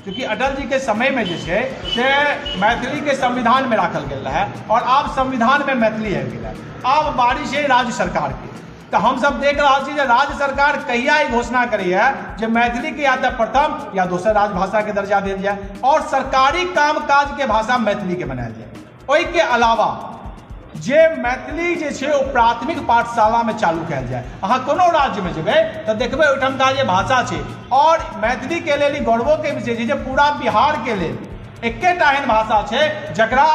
क्योंकि अटल जी के समय में जे छै से मैथिली के संविधान में राखल गेल रहै और आब संविधान में मैथिली आबि गेल है। आब बारी छै राज्य सरकार के, तऽ हमसब देख रहल छी जे राज्य सरकार कहिया ई घोषणा करैया जे मैथिली के या तऽ प्रथम या दोसर राजभाषा के दर्जा देल जाय और सरकारी काम काज के भाषा मैथिली के बनायल जाय। ओहिके अलावा जे मैथिली जे छै ओ प्राथमिक पाठशालामे चालू कयल जाय। अहाँ कोनो राज्यमे जेबै तऽ देखबै ओहिठामका जे भाषा छै, और मैथिलीके लेल ई गौरवोके विषय छै जे पूरा बिहारके लेल एकेटा एहन भाषा छै जकरा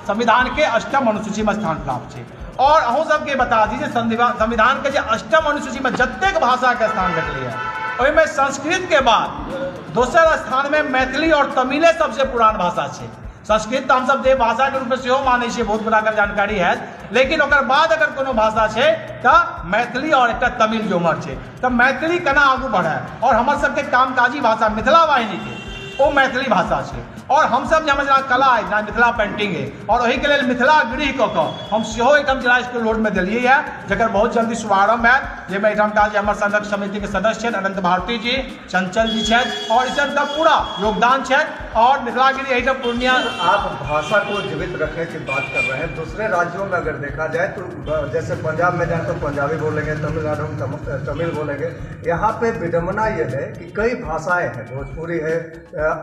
संविधानके अष्टम अनुसूचीमे स्थान प्राप्त छै। और अहूँ सबके बता दी जे संविधानके जे अष्टम अनुसूचीमे जतेक भाषाके स्थान भेटलैए ओहिमे संस्कृतके बाद दोसर स्थानमे मैथिली और तमिले सबसे पुरान भाषा छै। संस्कृत तऽ हमसब देव भाषाके रूपमे सेहो मानै छियै, बहुत गोटाके जानकारी हैत, लेकिन ओकर बाद अगर कोनो भाषा छै तऽ मैथिली और एकटा तमिल जे उम्हर छै। तऽ मैथिली केना आगू बढ़ै और हमर सबके कामकाजी भाषा मिथिला वाहिनीके ओ मैथिली भाषा छै। और हमसब जे हमर जेना कला अइ, जेना मिथिला पेंटिंग अइ, और ओहिके लेल मिथिला गृह कऽ कऽ हम सेहो एहिठाम जिला स्कूल रोडमे देलियै हँ, जकर बहुत जल्दी शुभारम्भ हैत, जाहिमे एहिठामका जे हमर संरक्षक समितिके सदस्य छथि अनंत भारती जी, चंचल जी छथि और इस सबका पूरा योगदान छनि। और मिथिला गृह एहिठाम पूर्णिया। आप भाषा को जीवित रखने की बात कर रहे हैं, दूसरे राज्यों में अगर देखा जाए तो जैसे पंजाब में जाए तो पंजाबी बोलेंगे, तमिलनाडु में तमिल बोलेंगे। यहाँ पे विडम्बना ये है कि कई भाषाएं हैं, भोजपुरी है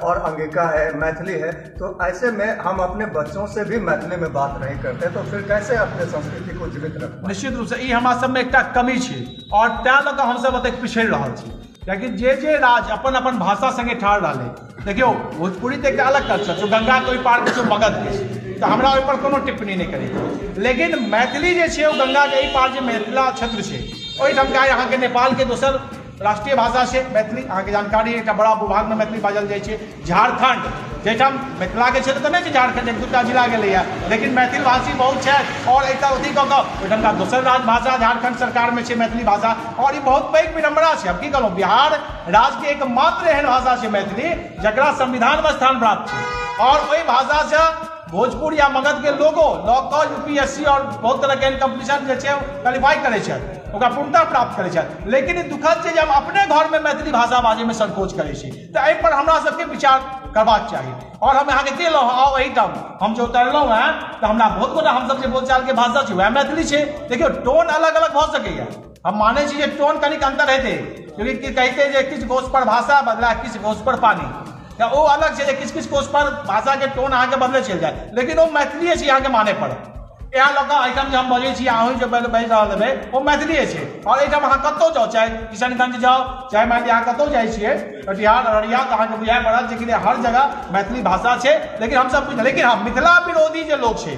और अंगिका है, मैथिली है, तो ऐसे में हम अपने बच्चों से भी मैथिली में बात नहीं करते, तो फिर कैसे अपने संस्कृति को जीवित रख? निश्चित रूप से ई हमरा सबमे एकटा कमी छै और तैं लऽ कऽ हमसब एतेक पिछड़ि रहल छी, कियाकि जे जे राज्य अपन अपन भाषा संगे ठाढ़ रहलै। देखियौ भोजपुरी तऽ एकटा अलग कल्चर छै, गंगा के ओहि पार के छै, मगध के छै, तऽ हमरा ओहिपर कोनो टिप्पणी नहि करैके। लेकिन मैथिली जे छै ओ गंगा के एहि पार जे मिथिला क्षेत्र छै ओहिठामका अहाँके नेपालके दोसर राष्ट्रीय भाषा छै मैथिली, अहाँके जानकारी एकटा बड़ा भूभागमे मैथिली बाजल जाइ छै। झारखण्ड जाहिठाम मिथिलाके क्षेत्र तऽ नहि छै, झारखण्ड एक दूटा जिला गेलैए, लेकिन मैथिल भाषी बहुत छथि और एकटा अथी कऽ कऽ ओहिठामका दोसर राजभाषा झारखण्ड सरकारमे छै मैथिली भाषा। और ई बहुत पैघ विडम्बना छै। हम की कहलहुँ, बिहार राज्यके एकमात्र एहन भाषा छै मैथिली जकरा संविधानमे स्थान प्राप्त छै और ओहि भाषासँ भोजपुर या मगध के लोगो लऽ कऽ यूपीएससी और बहुत तरहके एहन कम्पटिशन जे छै क्वालिफाई करै छथि, ओकरा पूर्णता प्राप्त करै छथि। लेकिन ई दुखद छै जे हम अपने घरमे मैथिली भाषा बाजैमे संकोच करै छी, तऽ एहिपर हमरा सबके विचार करबाक चाही। और हम अहाँके केलहुँ, आउ एहिठाम हम जे उतरलहुँ हेँ तऽ हमरा बहुत गोटा हमसब जे बोलचालके भाषा छै वएह मैथिली छै। देखियौ टोन अलग अलग भऽ सकैए, हम मानै छी जे टोन कनिक अन्तर हेतै, क्योंकि कहिते जे किछु कोस पर भाषा बदला किछु कोस पर पानी, तऽ ओ अलग छै जे किछु किछु कोस पर भाषाके टोन अहाँके बदले चलि जायत, लेकिन ओ मैथिलीए छै, अहाँके मानै पड़त। इएह लऽ कऽ एहिठाम जे हम बजै छी, अहूँ जे बाजि रहल हेबै ओ मैथिलीए छै। और एहिठाम अहाँ कतहु जाउ, चाहे किशनगंज जाउ, चाहे मानि लिअ अहाँ कतहु जाइ छियै, कटिहार, अररिया, तऽ अहाँके बुझाए पड़त जे कि हर जगह मैथिली भाषा छै। लेकिन हमसब बुझ, लेकिन हँ मिथिला विरोधी जे लोक छै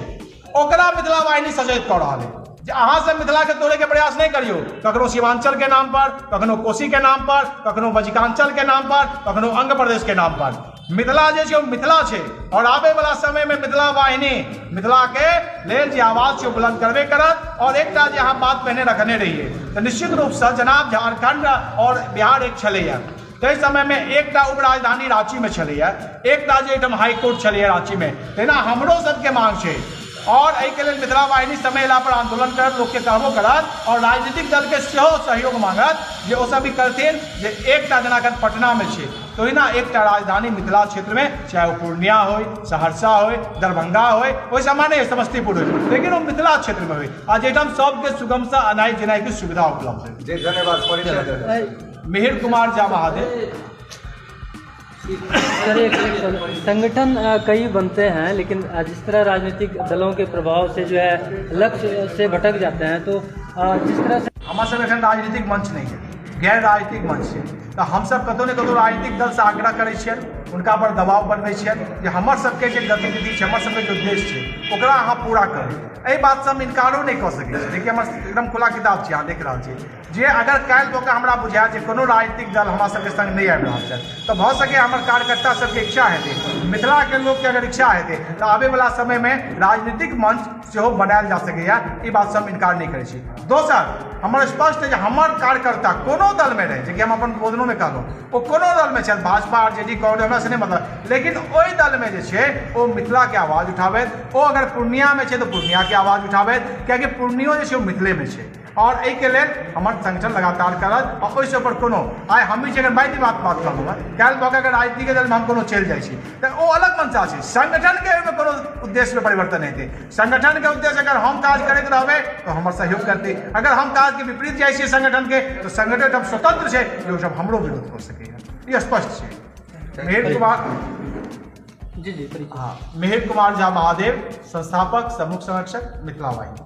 ओकरा मिथिला वाहिनी सचेत कऽ रहल है जे अहाँ सब मिथिलाके तोड़ैके प्रयास नहि करियौ, कखनो सीमांचल के नाम पर, कखनो कोसी के नाम पर, कखनो बज्जिकांचल के नाम पर, कखनो अंग प्रदेश के नाम पर। मिथिला जे छै ओ मिथिला छै और आबे वाला समय में मिथिला वाहिनी मिथिला के लेल जे आवाज छै बुलंद करबे करत। और एकटा जे अहाँ बात पहिने रखने रहियै तऽ निश्चित रूपसँ जनाब झारखंड और बिहार एक छलैया, ताहि समयमे एकटा उपराजधानी राँचीमे छलैया, एकटा जे एहिठाम हाईकोर्ट छलैया राँचीमे, तहिना हमरो सबके मांग छै। और एहिके लेल मिथिला वाहिनी समय अयला पर आंदोलन करत, लोकके कहबो करत और राजनीतिक दलके सेहो सहयोग मांगत जे ओ सब भी करथिन जे एकटा जेना एखन पटनामे छै तहिना एकटा राजधानी मिथिला क्षेत्रमे, चाहे ओ पूर्णिया होइ, सहरसा होइ, दरभंगा होइ, ओहि सामान्य समस्तीपुर होइ, लेकिन ओ मिथिला क्षेत्रमे होइ आ जाहिठाम सबके सुगमसँ अनाइ जेनाइके सुविधा उपलब्ध होइ। जी धन्यवाद। परिचय मिहिर कुमार झा महादेव। सर एक संगठन कई बनते हैं, लेकिन जिस तरह राजनीतिक दलों के प्रभाव से जो है लक्ष्य से भटक जाते हैं, तो जिस तरह से हमारे सब एखन राजनीतिक मंच नहीं है, गैर राजनीतिक मंच है, तो हम सब कतौ ने कतौ राजनीतिक दल से आग्रह करै छियनि, उनका पर दबाव बनबै छियनि जे हमर सबके जे गतिविधि छै, हमर सबके जे उद्देश्य छै ओकरा अहाँ पूरा करू। एहि बातसँ हम इनकारो नहि कऽ सकै छी। देखिए हमर एकदम खुला किताब छै, अहाँ देख रहल छी जे अगर काल्हि भऽ कऽ हमरा बुझायत जे कोनो राजनीतिक दल हमरा सबके संग नहि आबि रहल छथि, तऽ भऽ सकैए हमर कार्यकर्ता सबके इच्छा हेतै, मिथिलाके लोकके अगर इच्छा हेतै तऽ आबैवला समयमे राजनीतिक मंच सेहो बनायल जा सकैए, ई बातसँ हम इनकार नहि करै छी। दोसर हमर स्पष्ट है जे हमर कार्यकर्ता कोनो दलमे रहै, जेकि हम अपन बोधनोमे कहलहुँ, ओ कोनो दलमे छथि, भाजपा, आरजेडी, कांग्रेस, हमरा से नहि मतलब, लेकिन ओहि दलमे जे छै ओ मिथिलाके आवाज उठाबैत, ओ अगर पूर्णियामे छै तऽ पूर्णियाके आवाज उठाबैत, कियाकि पूर्णियो जे छै ओ मिथिलेमे छै। आओर एहिके लेल हमर संगठन लगातार करत। आओर ओहिसँ ऊपर कोनो आइ हमही छी, अगर मैथिली बात बात कहलहुँ हँ, काल्हि भऽ कऽ अगर राजनीतिक दलमे हम कोनो चलि जाइ छी तऽ ओ अलग मंशा छै। संगठनके ओहिमे कोनो उद्देश्यमे परिवर्तन हेतै। संगठनके उद्देश्य अगर हम काज करैत रहबै तऽ हमर सहयोग करतै, अगर हम काजके विपरीत जाइ छियै संगठनके तऽ संगठन हम स्वतंत्र छै जे ओसभ हमरो विरोध कऽ सकैए, ई स्पष्ट छै। मिहिर कुमार जी जी। हाँ, मिहिर कुमार झा महादेव, संस्थापक सह मुख्य संरक्षक, मिथिला वाहिनी।